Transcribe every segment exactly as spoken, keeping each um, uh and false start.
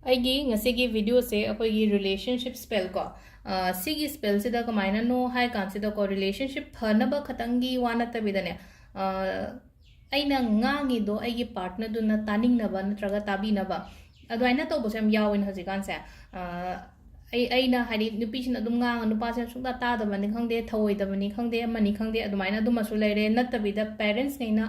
ꯑꯩꯒꯤ ꯉꯁꯤꯒꯤ videoꯁꯦ ꯑꯩꯈꯣꯏꯒꯤ relationship spell ꯀꯣ, ꯑ, ꯁꯤꯒꯤ spellꯁꯤꯗ ꯀꯃꯥꯏꯅꯅꯣ ꯍꯥꯏ ꯀꯥꯟꯁꯤꯗꯀꯣ, relationship ꯐꯅꯕ ꯈꯛꯇꯪꯒꯤ ꯋꯥ ꯅꯠꯇꯕꯤꯗꯅꯦ, ꯑ, ꯑꯩꯅ ꯉꯥꯡꯉꯤꯗꯣ ꯑꯩꯒꯤ partnerꯗꯨꯅ ꯇꯥꯅꯤꯡꯅꯕ ꯅꯠꯇ꯭ꯔꯒ ꯇꯥꯕꯤꯅꯕ, ꯑꯗꯨꯃꯥꯏꯅ ꯇꯧꯕꯁꯨ ꯌꯥꯝ ꯌꯥꯎꯋꯦꯅ ꯍꯧꯖꯤꯛꯀꯥꯟꯁꯦ꯫ ꯑ, ꯑꯩ, ꯑꯩꯅ ꯍꯥꯏꯗꯤ ꯅꯨꯄꯤꯁꯤꯅ ꯑꯗꯨꯝ ꯉꯥꯡꯉ ꯅꯨꯄꯥꯁꯤꯅ ꯁꯨꯡꯇꯥ ꯇꯥꯗꯕꯅꯤ ꯈꯪꯗꯦ, ꯊꯧꯑꯣꯏꯗꯕꯅꯤ ꯈꯪꯗꯦ, ꯑꯃꯅꯤ ꯈꯪꯗꯦ, ꯑꯗꯨꯃꯥꯏꯅ ꯑꯗꯨꯃꯁꯨ ꯂꯩꯔꯦ꯫ ꯅꯠꯇꯕꯤꯗ parentsꯉꯩꯅ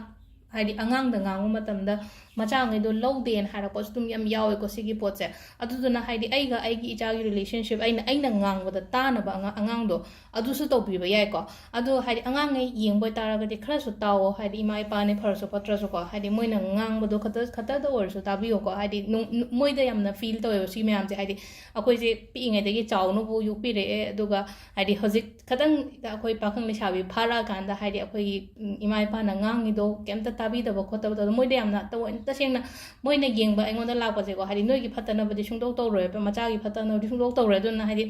ꯍꯥꯏꯗꯤ ꯑꯉꯥꯡꯗ ꯉꯥꯡꯕ ꯃꯇꯝꯗ ꯃꯆꯥꯉꯩꯗꯣ ꯂꯧꯗꯦꯅ ꯍꯥꯏꯔꯛꯄꯁꯨ ꯑꯗꯨꯝ ꯌꯥꯝ ꯌꯥꯎꯋꯦꯀꯣ ꯁꯤꯒꯤ ꯄꯣꯠꯁꯦ꯫ ꯑꯗꯨꯗꯨꯅ ꯍꯥꯏꯗꯤ ꯑꯩꯒ ꯑꯩꯒꯤ ꯏꯆꯥꯒꯤ relationship, ꯑꯩꯅ, ꯑꯩꯅ ꯉꯥꯡꯕꯗ ꯇꯥꯅꯕ ꯑꯉꯥ-, ꯑꯉꯥꯡꯗꯣ ꯑꯗꯨꯁꯨ ꯇꯧꯕꯤꯕ ꯌꯥꯏꯀꯣ꯫ ꯑꯗꯣ ꯍꯥꯏꯗꯤ ꯑꯉꯥꯡꯉꯩ ꯌꯦꯡꯕ ꯑꯣꯏꯇꯥꯔꯒꯗꯤ ꯈꯔꯁꯨ ꯇꯥꯎꯑꯣ, ꯍꯥꯏꯗꯤ ꯏꯃꯥ ꯏꯄꯥꯅꯦ ꯐꯔꯁꯨ ꯐꯠꯇ꯭ꯔꯁꯨꯀꯣ, ꯍꯥꯏꯗꯤ ꯃꯣꯏꯅ ꯉꯥꯡꯕꯗꯣ ꯈꯛꯇ, ꯈꯛꯇꯗ ꯑꯣꯏꯔꯁꯨ ꯇꯥꯕꯤꯌꯣꯀꯣ꯫ ꯍꯥꯏꯗꯤ ꯅꯨꯡ-, ꯅꯨ-, ꯃꯣꯏꯗ ꯌꯥꯝꯅ feel ꯇꯧꯋꯦꯕ ꯁꯤ ꯃꯌꯥꯝꯁꯦ꯫ ꯍꯥꯏꯗꯤ ꯑꯩꯈꯣꯏꯁꯦ ꯄꯤꯛꯏꯉꯩꯗꯒꯤ ꯆꯥꯎꯅꯕꯨ ꯌꯣꯛꯄꯤꯔꯛꯑꯦ, ꯑꯗꯨꯒ ꯍꯥꯏꯗꯤ ꯍꯧꯖꯤꯛ ꯈꯇꯪ ꯑꯩꯈꯣꯏ ꯄꯥꯈꯪ ꯂꯩꯁꯥꯕꯤ ꯐꯥꯔꯛꯑꯀꯥꯟꯗ ꯍꯥꯏꯗꯤ ꯑꯩꯈꯣꯏꯒꯤ, ꯎꯝ, ꯏꯃꯥ ꯏꯄꯥꯅ ꯉꯥꯡꯉꯤꯗꯣ ꯀꯩꯝꯇ ꯇꯥꯕꯤꯗꯕ ꯈꯣꯠꯇꯕ ꯇꯧꯗ, ꯃꯣꯏꯗ ꯌꯥꯝꯅ ꯇꯑꯣꯏ-, ꯇꯁꯦꯡꯅ ꯃꯣꯏꯅ ꯌꯦꯡꯕ ꯑꯩꯉꯣꯟꯗ ꯂꯥꯛꯄꯁꯦꯀꯣ, ꯍꯥꯏꯗꯤ ꯅꯣꯏꯒꯤ ꯐꯠꯇꯅꯕꯗꯤ ꯁꯨꯡꯇꯧ ꯇꯧꯔꯣꯏꯕ, ꯃꯆꯥꯒꯤ ꯐꯠꯇꯅꯕꯗꯤ ꯁꯨꯡꯇꯧ ꯇꯧꯔꯣꯏ꯫ ꯑꯗꯨꯅ ꯍꯥꯏꯗꯤ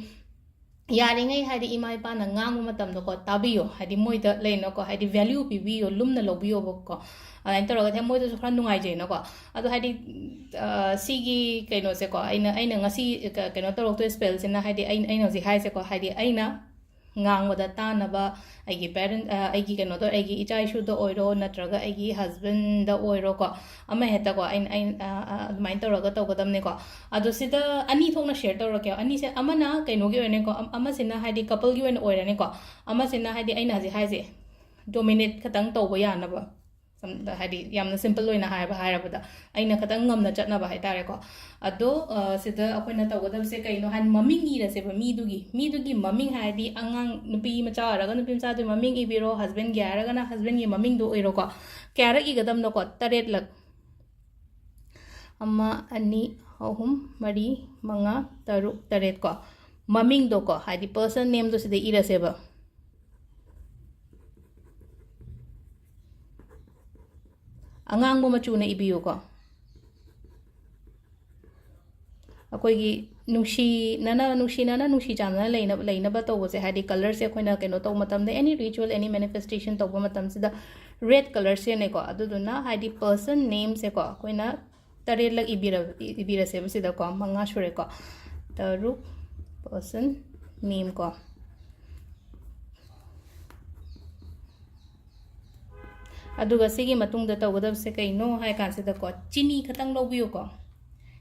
ꯌꯥꯔꯤꯉꯩ ꯍꯥꯏꯗꯤ ꯏꯃꯥ ꯏꯄꯥꯅ ꯉꯥꯡꯕ ꯃꯇꯝꯗꯀꯣ ꯇꯥꯕꯤꯌꯣ, ꯍꯥꯏꯗꯤ ꯃꯣꯏꯗ ꯂꯩꯅꯀꯣ, ꯍꯥꯏꯗꯤ value ꯄꯤꯕꯤꯌꯣ, ꯂꯨꯝꯅ ꯂꯧꯕꯤꯌꯣꯕꯀꯣ꯫ ꯑꯗꯨꯃꯥꯏꯅ ꯇꯧꯔꯒꯗꯤ ꯃꯣꯏꯗꯁꯨ ꯈꯔ ꯅꯨꯡꯉꯥꯏꯖꯩꯅꯀꯣ꯫ ꯑꯗꯣ ꯍꯥꯏꯗꯤ, ꯑ, ꯁꯤꯒꯤ ꯀꯩꯅꯣꯁꯦꯀꯣ, ꯑꯩꯅ, ꯑꯩꯅ ꯉꯁꯤ ꯀ-, ꯀꯩꯅꯣ ꯇꯧꯔꯛꯇꯣꯏ spellꯁꯤꯅ ꯍꯥꯏꯗꯤ ꯑꯩꯅ, ꯑꯩꯅ ꯍꯧꯖꯤꯛ ꯍꯥꯏꯁꯦꯀꯣ, ꯍꯥꯏꯗꯤ ꯑꯩꯅ ꯉꯥꯡꯕꯗ ꯇꯥꯅꯕ ꯑꯩꯒꯤ parent, ꯑ, ꯑꯩꯒꯤ ꯀꯩꯅꯣꯗ, ꯑꯩꯒꯤ ꯏꯆꯥ ꯏꯁꯨꯗ ꯑꯣꯏꯔꯣ, ꯅꯠꯇ꯭ꯔꯒ ꯑꯩꯒꯤ husbandꯗ ꯑꯣꯏꯔꯣꯀꯣ, ꯑꯃ ꯍꯦꯛꯇꯀꯣ, ꯑꯩꯅ, ꯑꯩꯅ, ꯑ, ꯑ, ꯑꯗꯨꯃꯥꯏꯅ ꯇꯧꯔꯒ ꯇꯧꯒꯗꯕꯅꯦꯀꯣ꯫ ꯑꯗꯣ ꯁꯤꯗ ꯑꯅꯤ ꯊꯣꯛꯅ share ꯇꯧꯔꯛꯀꯦ꯫ ꯑꯅꯤꯁꯦ, ꯑꯃꯅ ꯀꯩꯅꯣꯒꯤ ꯑꯣꯏꯔꯅꯤꯀꯣ, ꯑꯝ-, ꯑꯃꯁꯤꯅ ꯍꯥꯏꯗꯤ coupleꯒꯤ ꯑꯣꯏꯅ ꯑꯣꯏꯔꯅꯤꯀꯣ, ꯑꯃꯁꯤꯅ ꯍꯥꯏꯗꯤ ꯑꯩꯅ ꯍꯧꯖꯤꯛ ꯍꯥꯏꯁꯦ dominate ꯈꯇꯪ ꯇꯧꯕ ꯌꯥꯅꯕ꯫ ꯁꯝ-, ꯍꯥꯏꯗꯤ ꯌꯥꯝꯅ simple ꯑꯣꯏꯅ ꯍꯥꯏꯕ, ꯍꯥꯏꯔꯕꯗ ꯑꯩꯅ ꯈꯇꯪ ꯉꯝꯅ ꯆꯠꯅꯕ ꯍꯥꯏꯇꯥꯔꯦꯀꯣ꯫ ꯑꯗꯣ, ꯑ, ꯁꯤꯗ ꯑꯩꯈꯣꯏꯅ ꯇꯧꯒꯗꯕꯁꯦ ꯀꯩꯅꯣ ꯍꯥꯏ, ꯃꯃꯤꯡ ꯏꯔꯁꯦꯕ ꯃꯤꯗꯨꯒꯤ꯫ ꯃꯤꯗꯨꯒꯤ ꯃꯃꯤꯡ ꯍꯥꯏꯔꯗꯤ ꯑꯉꯥꯡ ꯅꯨꯄꯤ ꯃꯆꯥ ꯑꯣꯏꯔꯒ ꯅꯨꯄꯤ ꯃꯆꯥꯗꯨꯒꯤ ꯃꯃꯤꯡ ꯏꯕꯤꯔꯣ, husbandꯒꯤ ꯍꯥꯏꯔꯒꯅ husbandꯒꯤ ꯃꯃꯤꯡꯗꯣ ꯏꯔꯣꯀꯣ꯫ ꯀꯌꯥꯔꯛ ꯏꯒꯗꯕꯅꯣꯀꯣ? ꯇꯔꯦꯠꯂꯛ꯫ ꯑꯃ, ꯑꯅꯤ, ꯑꯍꯨꯝ, ꯃꯔꯤ, ꯃꯉꯥ, ꯇꯔꯨꯛ, ꯇꯔꯦꯠ ꯀꯣ꯫ ꯃꯃꯤꯡꯗꯣꯀꯣ, ꯍꯥꯏꯗꯤ person nameꯗꯣ ꯁꯤꯗ ꯏꯔꯁꯦꯕ꯫ ꯑꯉꯥꯡꯕ ꯃꯆꯨꯅ ꯏꯕꯤꯌꯨꯀꯣ꯫ ꯑꯩꯈꯣꯏꯒꯤ ꯅꯨꯡꯁꯤꯅꯅ, ꯅꯨꯡꯁꯤꯅꯅ, ꯅꯨꯡꯁꯤ ꯆꯥꯟꯅꯅ ꯂꯩꯅꯕ, ꯂꯩꯅꯕ ꯇꯧꯕꯁꯦ, ꯍꯥꯏꯗꯤ colourꯁꯦ ꯑꯩꯈꯣꯏꯅ ꯀꯩꯅꯣ ꯇꯧꯕ ꯃꯇꯝꯗ, any ritual, any manifestation ꯇꯧꯕ ꯃꯇꯝꯁꯤꯗ red colour ꯁꯤꯖꯤꯟꯅꯩꯀꯣ꯫ ꯑꯗꯨꯗꯨꯅ ꯍꯥꯏꯗꯤ person nameꯁꯦꯀꯣ, ꯑꯩꯈꯣꯏꯅ ꯇꯔꯦꯠꯂꯛ ꯏꯕꯤꯔ-, ꯏꯕꯤꯔꯁꯦꯕ ꯁꯤꯗꯀꯣ, ꯃꯉꯥ ꯁꯨꯔꯦꯀꯣ꯫ ꯇꯔꯨꯛ, person name ꯀꯣ꯫ ꯑꯗꯨꯒ ꯁꯤꯒꯤ ꯃꯇꯨꯡꯗ ꯇꯧꯒꯗꯕꯁꯦ ꯀꯩꯅꯣ ꯍꯥꯏ ꯀꯥꯟꯁꯤꯗꯀꯣ, ꯆꯤꯅꯤ ꯈꯇꯪ ꯂꯧꯕꯤꯌꯨꯀꯣ꯫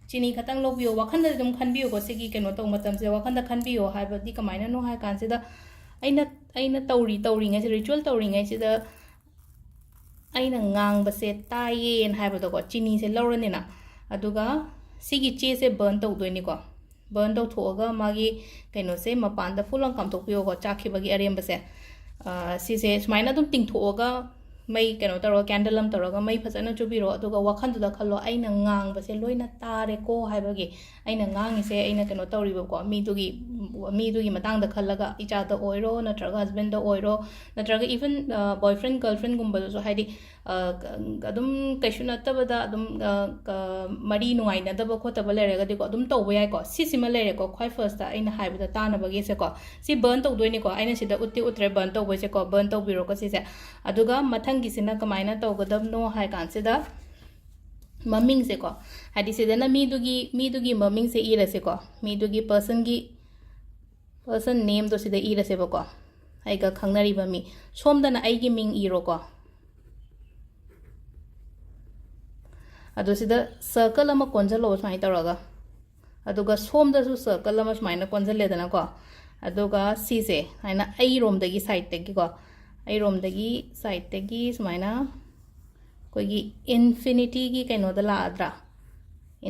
ꯆꯤꯅꯤ ꯈꯇꯪ ꯂꯧꯕꯤꯌꯣ꯫ ꯋꯥꯈꯟꯗ ꯑꯗꯨꯝ ꯈꯟꯕꯤꯌꯨꯀꯣ, ꯁꯤꯒꯤ ꯀꯩꯅꯣ ꯇꯧꯕ ꯃꯇꯝꯁꯤꯗ ꯋꯥꯈꯟꯗ ꯈꯟꯕꯤꯌꯣ꯫ ꯍꯥꯏꯕꯗꯤ ꯀꯃꯥꯏꯅꯅꯣ ꯍꯥꯏ ꯀꯥꯟꯁꯤꯗ, ꯑꯩꯅ, ꯑꯩꯅ ꯇꯧꯔꯤ, ꯇꯧꯔꯤꯉꯩꯁꯤꯗ, ritual ꯇꯧꯔꯤꯉꯩꯁꯤꯗ ꯑꯩꯅ ꯉꯥꯡꯕꯁꯦ ꯇꯥꯏꯌꯦꯅ ꯍꯥꯏꯕꯗꯣꯀꯣ, ꯆꯤꯅꯤꯁꯦ ꯂꯧꯔꯅꯤꯅ꯫ ꯑꯗꯨꯒ ꯁꯤꯒꯤ ꯆꯦꯁꯦ burn ꯇꯧꯗꯣꯏꯅꯤꯀꯣ꯫ Burn ꯇꯧꯊꯣꯛꯑꯒ ꯃꯥꯒꯤ ꯀꯩꯅꯣꯁꯦ ꯃꯄꯥꯟꯗ full ꯑꯃ ꯀꯥꯝꯊꯣꯛꯄꯤꯌꯣꯀꯣ, ꯆꯥꯛꯈꯤꯕꯒꯤ ꯑꯔꯦꯝꯕꯁꯦ꯫ ꯑ, ꯁꯤꯁꯦ ꯁꯨꯃꯥꯏꯅ ꯑꯗꯨꯝ ꯇꯤꯡꯊꯣꯛꯑꯒ, ꯃꯩ ꯀꯩꯅꯣ ꯇꯧꯔꯒ, candle ꯑꯃ ꯇꯧꯔꯒ ꯃꯩ ꯐꯖꯅ ꯆꯨꯕꯤꯔꯣ꯫ ꯑꯗꯨꯒ ꯋꯥꯈꯜꯗꯨꯗ ꯈꯜꯂꯣ, "ꯑꯩꯅ ꯉꯥꯡꯕꯁꯦ ꯂꯣꯏꯅ ꯇꯥꯔꯦꯀꯣ" ꯍꯥꯏꯕꯒꯤ꯫ ꯑꯩꯅ ꯉꯥꯡꯉꯤꯁꯦ, ꯑꯩꯅ ꯀꯩꯅꯣ ꯇꯧꯔꯤꯕꯀꯣ, ꯃꯤꯗꯨꯒꯤ, ꯃꯤꯗꯨꯒꯤ ꯃꯇꯥꯡꯗ ꯈꯜꯂꯒ, ꯏꯆꯥꯗ ꯑꯣꯏꯔꯣ, ꯅꯠꯇ꯭ꯔꯒ husbandꯗ ꯑꯣꯏꯔꯣ, ꯅꯠꯇ꯭ꯔꯒ even, ꯑ, boyfriend, girlfriendꯒꯨꯝꯕꯗꯁꯨ, ꯍꯥꯏꯗꯤ, ꯑ, ꯀ-, ꯑꯗꯨꯝ ꯀꯩꯁꯨ ꯅꯠꯇꯕꯗ ꯑꯗꯨꯝ, ꯑ, ꯀ-, ꯃꯔꯤ ꯅꯨꯡꯉꯥꯏꯅꯗꯕ ꯈꯣꯠꯇꯕ ꯂꯩꯔꯒꯗꯤꯀꯣ, ꯑꯗꯨꯝ ꯇꯧꯕ ꯌꯥꯏꯀꯣ꯫ ꯁꯤꯁꯤꯃ ꯂꯩꯔꯦꯀꯣ, ꯈ꯭ꯋꯥꯏ firstꯇ ꯑꯩꯅ ꯍꯥꯏꯕꯗ ꯇꯥꯅꯕꯒꯤꯁꯦꯀꯣ꯫ ꯁꯤ burn ꯇꯧꯗꯣꯏꯅꯤꯀꯣ, ꯑꯩꯅ ꯁꯤꯗ ꯎꯠꯇꯤ ꯎꯠꯇ꯭ꯔꯦ, burn ꯇꯧꯕꯩꯁꯦꯀꯣ, burn ꯇꯧꯕꯤꯔꯣꯀꯣ ꯁꯤꯁꯦ꯫ ꯑꯗꯨꯒ ꯃꯊꯪꯒꯤꯁꯤꯅ ꯀꯃꯥꯏꯅ ꯇꯧꯒꯗꯕꯅꯣ ꯍꯥꯏ ꯀꯥꯟꯁꯤꯗ, ꯃꯃꯤꯡꯁꯦꯀꯣ, ꯍꯥꯏꯗꯤ ꯁꯤꯗꯅ ꯃꯤꯗꯨꯒꯤ, ꯃꯤꯗꯨꯒꯤ ꯃꯃꯤꯡꯁꯦ ꯏꯔꯁꯦꯀꯣ, ꯃꯤꯗꯨꯒꯤ personꯒꯤ, person nameꯗꯣ ꯁꯤꯗ ꯏꯔꯁꯦꯕꯀꯣ, ꯑꯩꯒ ꯈꯪꯅꯔꯤꯕ ꯃꯤ꯫ ꯁꯣꯝꯗꯅ ꯑꯩꯒꯤ ꯃꯤꯡ ꯏꯔꯣꯀꯣ꯫ ꯑꯗꯣ ꯁꯤꯗ circle ꯑꯃ ꯀꯣꯟꯁꯤꯜꯂꯣ ꯁꯨꯃꯥꯏꯅ ꯇꯧꯔꯒ, ꯑꯗꯨꯒ ꯁꯣꯝꯗꯁꯨ circle ꯑꯃ ꯁꯨꯃꯥꯏꯅ ꯀꯣꯟꯁꯤꯜꯂꯦꯗꯅꯀꯣ꯫ ꯑꯗꯨꯒ ꯁꯤꯁꯦ ꯍꯥꯏꯅ ꯑꯩꯔꯣꯝꯗꯒꯤ sideꯇꯒꯤꯀꯣ, ꯑꯩꯔꯣꯝꯗꯒꯤ sideꯇꯒꯤ ꯁꯨꯃꯥꯏꯅ ꯑꯩꯈꯣꯏꯒꯤ infinityꯒꯤ ꯀꯩꯅꯣꯗ ꯂꯥꯛꯑꯗ꯭ꯔꯥ?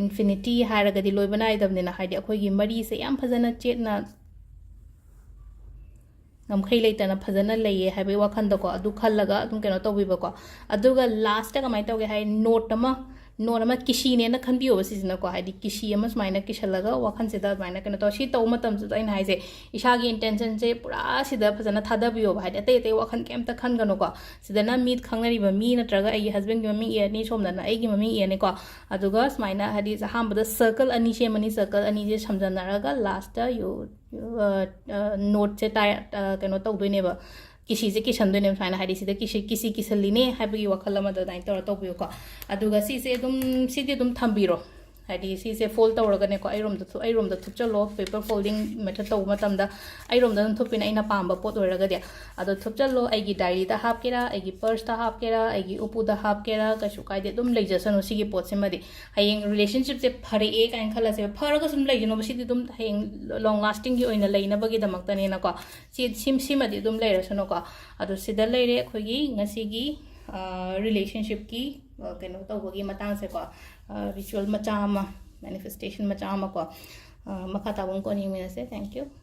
Infinity ꯍꯥꯏꯔꯒꯗꯤ ꯂꯣꯏꯕ ꯅꯥꯏꯗꯕꯅꯤꯅ, ꯍꯥꯏꯗꯤ ꯑꯩꯈꯣꯏꯒꯤ ꯃꯔꯤꯁꯦ ꯌꯥꯝ ꯐꯖꯅ ꯆꯦꯠꯅ, ꯉꯝꯈꯩ ꯂꯩꯇꯅ ꯐꯖꯅ ꯂꯩꯌꯦ ꯍꯥꯏꯕꯒꯤ ꯋꯥꯈꯜꯗꯀꯣ, ꯑꯗꯨ ꯈꯜꯂꯒ ꯑꯗꯨꯝ ꯀꯩꯅꯣ ꯇꯧꯕꯤꯕꯀꯣ꯫ ꯑꯗꯨꯒ lastꯇ ꯀꯃꯥꯏꯅ ꯇꯧꯒꯦ ꯍꯥꯏ, note ꯑꯃ, note ꯑꯃ ꯀꯤꯁꯤꯅꯦꯅ ꯈꯟꯕꯤꯌꯣꯕ ꯁꯤꯁꯤꯅꯀꯣ, ꯍꯥꯏꯗꯤ ꯀꯤꯁꯤ ꯑꯃ ꯁꯨꯃꯥꯏꯅ ꯀꯤꯁꯜꯂꯒ ꯋꯥꯈꯜꯁꯤꯗ ꯑꯗꯨꯃꯥꯏꯅ ꯀꯩꯅꯣ ꯇꯧ꯫ ꯁꯤ ꯇꯧꯕ ꯃꯇꯝꯁꯤꯗ ꯑꯩꯅ ꯍꯥꯏꯁꯦ, ꯏꯁꯥꯒꯤ intentionꯁꯦ ꯄꯨꯔꯥ ꯁꯤꯗ ꯐꯖꯅ ꯊꯥꯗꯕꯤꯌꯣꯕ, ꯍꯥꯏꯗꯤ ꯑꯇꯩ ꯑꯇꯩ ꯋꯥꯈꯜ ꯀꯩꯝꯇ ꯈꯟꯒꯅꯨꯀꯣ꯫ ꯁꯤꯗꯅ ꯃꯤ, ꯈꯪꯅꯔꯤꯕ ꯃꯤ ꯅꯠꯇ꯭ꯔꯒ ꯑꯩꯒꯤ husbandꯀꯤ ꯃꯃꯤꯡ ꯏꯔꯅꯤ, ꯁꯣꯝꯗꯅ ꯑꯩꯒꯤ ꯃꯃꯤꯡ ꯏꯔꯅꯤꯀꯣ꯫ ꯑꯗꯨꯒ ꯁꯨꯃꯥꯏꯅ, ꯍꯥꯏꯗꯤ ꯑꯍꯥꯟꯕꯗ circle ꯑꯅꯤ ꯁꯦꯝꯃꯅꯤ, circle ꯑꯅꯤꯁꯦ ꯁꯝꯖꯟꯅꯔꯒ lastꯇ you, ꯑ, ꯑ, noteꯁꯦ ꯇꯥꯏ-, ꯑ, ꯀꯩꯅꯣ ꯇꯧꯗꯣꯏꯅꯦꯕ, ꯀꯤꯁꯤꯁꯦ ꯀꯤꯁꯟꯗꯣꯏꯅꯦꯕ ꯁꯨꯃꯥꯏꯅ, ꯍꯥꯏꯗꯤ ꯁꯤꯗ ꯀꯤꯁꯤ ꯀꯤꯁꯤ ꯀꯤꯁꯜꯂꯤꯅꯦ ꯍꯥꯏꯕꯒꯤ ꯋꯥꯈꯜ ꯑꯃꯗꯣ ꯑꯗꯨꯃꯥꯏꯅ ꯇꯧꯔ ꯇꯧꯕꯤꯌꯨꯀꯣ꯫ ꯑꯗꯨꯒ ꯁꯤꯁꯦ ꯑꯗꯨꯝ, ꯁꯤꯗꯤ ꯑꯗꯨꯝ ꯊꯝꯕꯤꯔꯣ꯫ ꯍꯥꯏꯗꯤ ꯁꯤꯁꯦ ꯐꯣꯜ ꯇꯧꯔꯒꯅꯦꯀꯣ, ꯑꯩꯔꯣꯝꯗ ꯊꯨ- ꯑꯩꯔꯣꯝꯗ ꯊꯨꯞꯆꯜꯂꯣ, ꯄꯦꯄꯔ ꯐꯣꯜꯗꯤꯡ ꯃꯦꯊꯠ ꯇꯧꯕ ꯃꯇꯝꯗ ꯑꯩꯔꯣꯝꯗ ꯑꯗꯨꯝ ꯊꯨꯞꯄꯤꯅꯦ, ꯑꯩꯅ ꯄꯥꯝꯕ ꯄꯣꯠ ꯑꯣꯏꯔꯒꯗꯤ꯫ ꯑꯗꯣ ꯊꯨꯞꯆꯜꯂꯣ, ꯑꯩꯒꯤ ꯗꯥꯏꯔꯤꯗ ꯍꯥꯞꯀꯦꯔꯥ, ꯑꯩꯒꯤ ꯄꯔꯁꯇ ꯍꯥꯞꯀꯦꯔꯥ, ꯑꯩꯒꯤ ꯎꯄꯨꯗ ꯍꯥꯞꯀꯦꯔꯥ, ꯀꯩꯁꯨ ꯀꯥꯏꯗꯦ, ꯑꯗꯨꯝ ꯂꯩꯖꯁꯅꯨ ꯁꯤꯒꯤ ꯄꯣꯠꯁꯤꯃꯗꯤ꯫ ꯍꯌꯦꯡ ꯔꯤꯂꯦꯁꯟꯁꯤꯞꯁꯦ ꯐꯔꯛꯑꯦ ꯀꯥꯏꯅ ꯈꯜꯂꯁꯦꯕ, ꯐꯔꯒ ꯁꯨꯝ ꯂꯩꯒꯅꯣꯕ, ꯁꯤꯗꯤ ꯑꯗꯨꯝ ꯍꯌꯦꯡ ꯂꯣꯡ ꯂꯥꯁꯇꯤꯡꯒꯤ ꯑꯣꯏꯅ ꯂꯩꯅꯕꯒꯤꯗꯃꯛꯇꯅꯦꯅꯀꯣ꯫ ꯁꯤ ꯁꯤꯝ- ꯁꯤꯃꯗꯤ ꯑꯗꯨꯝ ꯂꯩꯔꯁꯅꯨꯀꯣ꯫ ꯑꯗꯣ ꯁꯤꯗ ꯂꯩꯔꯦ ꯑꯩꯈꯣꯏꯒꯤ ꯉꯁꯤꯒꯤ ꯔꯤꯂꯦꯁꯟꯁꯤꯞꯀꯤ ꯀꯩꯅꯣ ꯇꯧꯕꯒꯤ ꯃꯇꯥꯡꯁꯦꯀꯣ, ꯔꯤꯆꯨꯋꯦꯜ ꯃꯆꯥ ꯑꯃ, ꯃꯦꯅꯤꯐꯦꯁꯇꯦꯁꯟ ꯃꯆꯥ ꯑꯃꯀꯣ꯫ ꯑ, ꯃꯈꯥ ꯇꯥꯕ ꯑꯃꯨꯛ ꯀꯣꯟꯅ ꯌꯦꯡꯃꯤꯟꯅꯁꯦ꯫ Thank you.